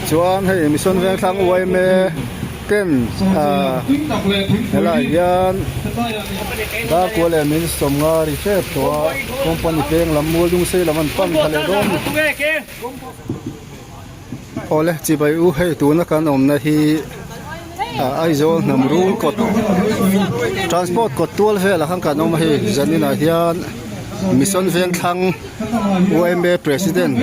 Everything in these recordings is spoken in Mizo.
Chuan hei Mission Vengthlang yma ten ah helaiah hian Darkua leh min sawmnga ri hrep tawh a company peng lam Mualdungsei lam an pan thla leh dawn a ni. Awle chibai u hei tuna kan awmna hi Aizawl hnam rul kawt transport kawt tual velah khan kan awm a hei zaninah hian Mission Vengthlang yma president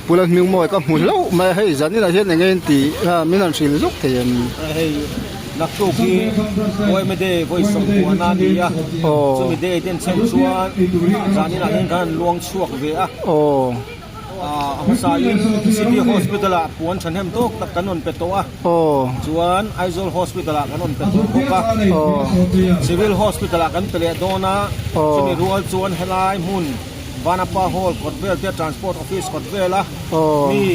Pu Lalhmingmawia ka hmu hlauh mai a hei zaninah hian eng nge in tih a min han hrilh zuk thei em? Hei naktuk hi yma day vawi sawmpuahna a ni a chumi day ten chhen chuan zaninah hian kan han luang chhuak ve a. A hmasain City Hospital ah puan thahnem tawk tak kan rawn pe tawh a, chuan Aizawl Hospital ah kan rawn pe tawh bawk a, Civil Hospital ah kan pe leh dawn a, chumi rual chuan helai hmun Vanapa Hall kawt vel te Transport Office kawt vel a mi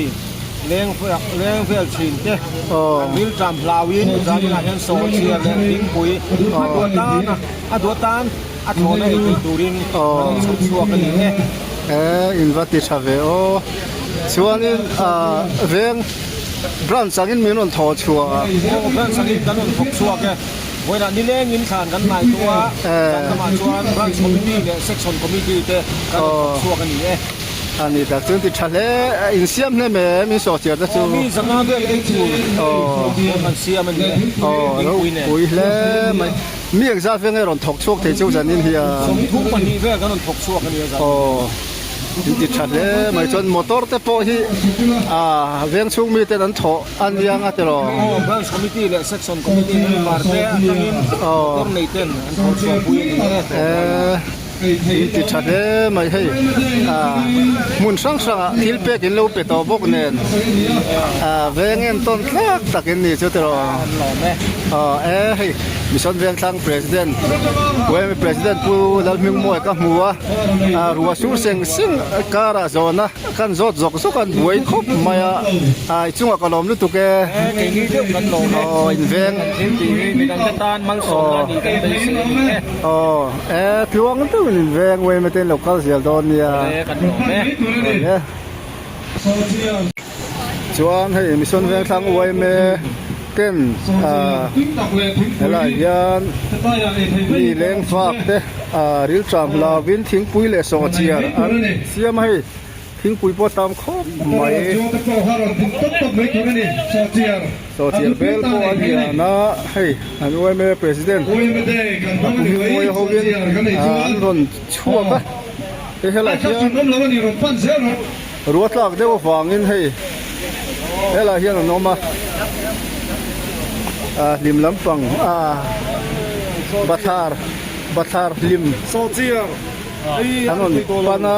leng leng vel thin te an rilṭam hlauin zaninah hian sawhchiar leh thingpui a duah tan a a duah tan a thlawhna ei theih turin kan rawn chhawp chhuak a ni e. E in va ti tha ve aw. Chuanin ah veng branch angin min rawn thawh chhuah a. Aw branch angin kan rawn thawk chhuak e. Vawiinah nilengin thlan kan nai tawh a, zan lamah chuan branch committee leh section committee te kan rawn thawk chhuak a ni e. A ni tak chuan ti tha hle insiam hle mai em in sawhchiar te chu. Aw mi zanga vel ei tur aw kan siam a ni e. Aw ropui hle mai. Mi engzat vel nge rawn thawk chhuak thei chu zanin hi a? 32 vel kan rawn thawk chhuak a nia zanin. Aw in ti tha hle mai chuan motor te pawh hi ah veng chhung mi ten an thawh a nia nga tiraw? Aw branch committee leh section committee member te atangin motor nei ten an thawh chhuah pui a ni e. In ti tha hle mai hei ah hmun hrang hrangah thil pek in lo pe tawh bawk nen ah veng en tawn tlak tak in ni chu tiraw aw e hei Mission Vengthlang President yma President Pu Lalhmingmawia ka hmu a ah ruah sur seng seng karah zawhna kan zawt zawk zawk a an buai khawp mai a ah i chungah ka lawm lutuk e keini deuh kan lawm e aw in veng kan thil tih hi midangte tan malsawmna a nih kan beisei a ni e. Aw e tluang deuhin in veng uaim ate in lo kal zel dawn nia. Awle kan lawm e. Awle. Chuan hei Mission Vengthlang uaim ten ah helaiah hian mi leng fak te ah rilṭam hlauvin thingpui leh sawhchiar an siam a hei. Thingpui pawh tam khawp mai. Sawhchiar bel pawh a lian a, hei an yma president a pu Hmingmawia hovin an rawn chhuak a, hei helaiah hian ruatlak deuh avangin hei helaiah hian an awm a, hlim lampang bathlar bathlar hlim. An rawn pan a.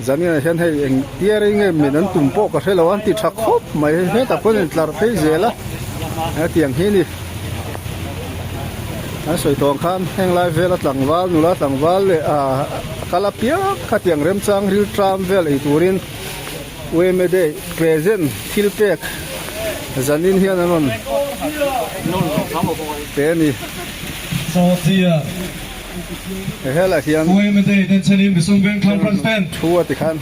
Zaninah hian hei eng tia rei nge min an tum pawh ka hre lo a, an ti tha khawp mai hei hetah pawh an intlar phei zel a, hetiang hi a ni. An sawi tawh ang khan heng lai vela tlangval nula tlangval leh ah kal apiang khatiang remchang rilṭam vel ei turin Yma Day present thil pek zanin hian an rawn pe a ni. He helaiah hian thu a ti khan.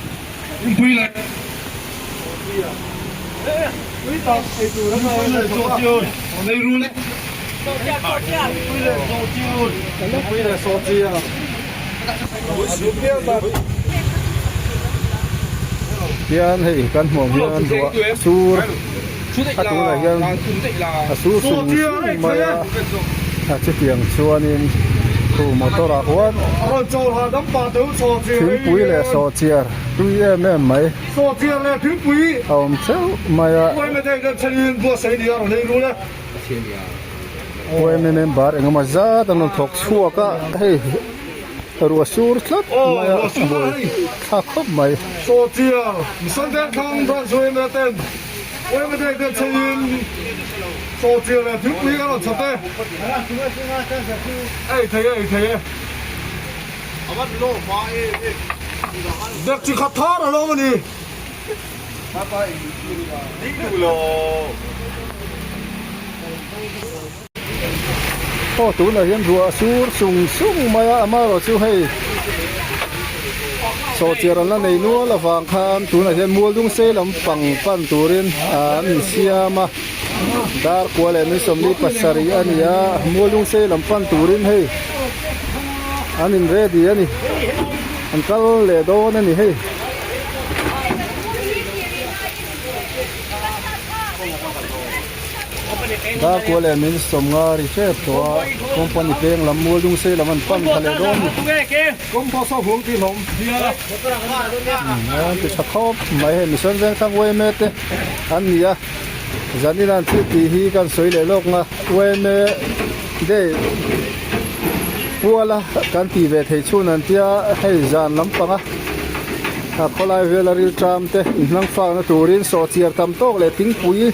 Hian hei kan hmuh ang hian ruah sur a tunah hian a sur sung sung mai a a chutiang chuanin khu motor ah huan thingpui leh sawhchiar tui em em mai a awm theuh mai a. Yma member engemaw zat an rawn thawk chhuak a hei ruah sur tlat mai a buai thlak khawp mai. Aw tunah hian ruah a sur sung sung mai a amaherawh chu hei Sawhchiar an la nei nual avang khan tunah hian Mualdungsei lam pang pan turin an insiam a, dar kua leh ni 47 a ni a, Mualdungsei lam pan turin hei an in ready a ni, an kal leh dawn a ni hei. Dar kua leh min 50 ri hrep tawh a, company peng lam Mualdungsei lam an pan thla leh dawn a ni. An ti tha khawp mai hei Mission Vengthlang yma te an ni a zanin an thil tih hi kan sawi leh lawk nga yma day puala kan tih ve theih chhun an tia hei zan lampanga a khawlai vela rilṭam te inhlang fakna turin sawhchiar tam tawk leh thingpui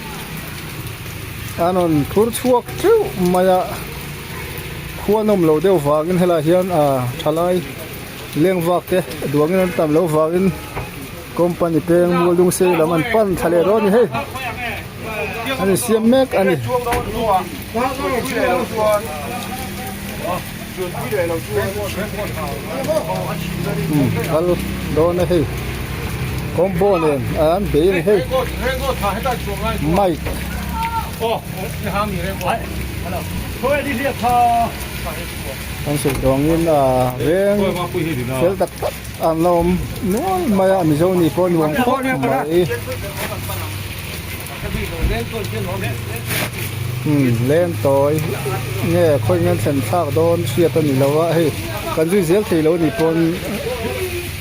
an rawn phur chhuak teuh mai a. Khuan awm lo deuh vangin helaiah hian ah thalai leng vak te duangin an tam loh vangin company peng mual dung sei lam an pan thla leh dawn a ni hei an insiam mek a ni. Umm kal dawn a hei combo nen an bei a ni hei mic. Kan sawi tawh angin ah veng fel tak tak an la awm nual mai a Mizo nih pawh nuam khawp mai umm leng tawi nge khawi nge an thlen thlak dawn hriat a ni lo a hei kan zui zel thei lo a nih pawn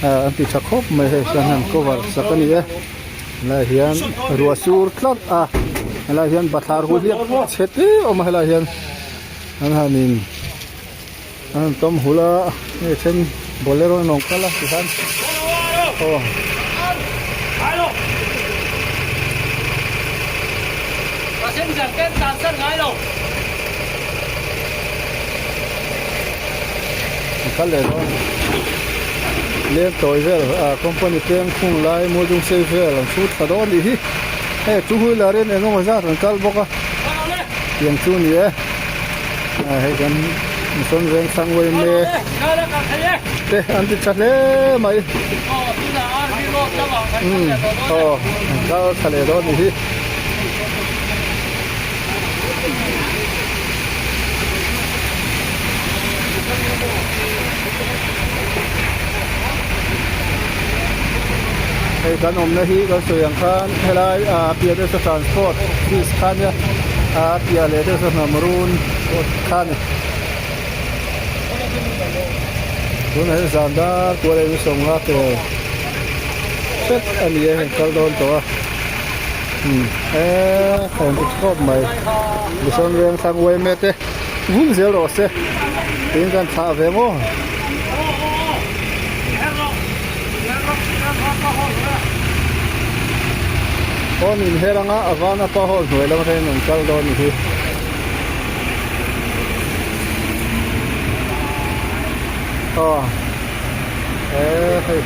ah an ti tha khawp mai hei kan han cover sak a ni e. Helaiah hian ruah sur tlat a helaiah hian bathlar hu hliap chhe te a awm a helaiah hian an han in an han tawm hul a hei then bolero an rawn kal a tikhan aw. An kal leh dawn leng tawi vel ah company peng khung lai mual dung sei vel an chhut thla dawn nih hi hei two wheeler in eng emaw zat an kal bawk a tiang chu ni e ah hei kan Mission Vengthlang yma te an ti tha hle mai umm aw an kal thla leh dawn nih hi. Hei kan awmna hi kan sawi ang khan helai ah piah deuh saw transport office kha nia a piah leh deuh saw hnam run kha a ni tunah hian zan dar kual leh 50 tel hret a ni a hei kal dawn tawh a. Umm eee a in ti thlawp mai Mission Vengthlang yma te vum zel rawh se tiin kan thlah ve maw. Aw min her anga a vana pa hall hnuai lam atangin an kal dawn ni hi. Aw eee hei.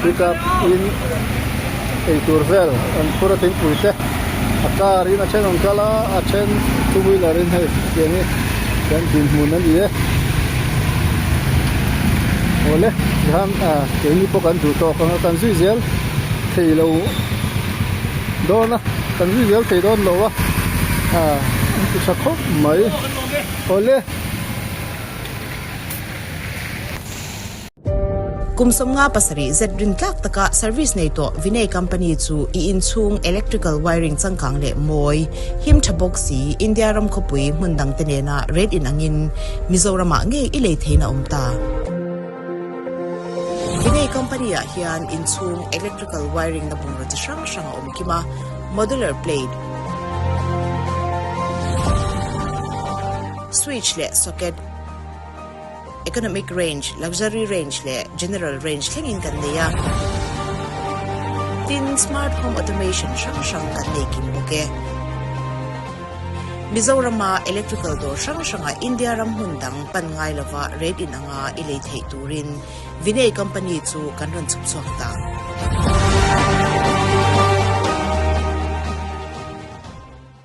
Pickup in eitur vel an phur a thingpui te a car in a then an kal a a then two wheeler in hei tiang hi kan dinhmun a ni e awle tihian ah keini pawh kan duh tawk ang a kan zui zel thei lo dawn a kan zui zel thei dawn lo a ah an ti tha khawp mai awle. Kum 57 zet rin tlak taka service nei tawh Vinay Company chu i inchhung electrical wiring changkang leh mawi, him tha bawk si India ram khawpui hmun dangte nena rate in angin Mizoramah ngei i lei theihna awm ta. Vinay Company ah hian inchhung electrical wiring na bungraw chi hrang hrang a awm kim a, modular plate, switch leh socket, Economic range, Luxury range leh General range thlengin kan nei a. Tin, Smart Home Automation hrang hrang kan nei kim bawk e. Mizorama electrical dawr hrang hrangah India ram hmun dang pan ngai lova rate in anga i lei theih turin Vinay Company chu kan rawn chhuk chhuak ta.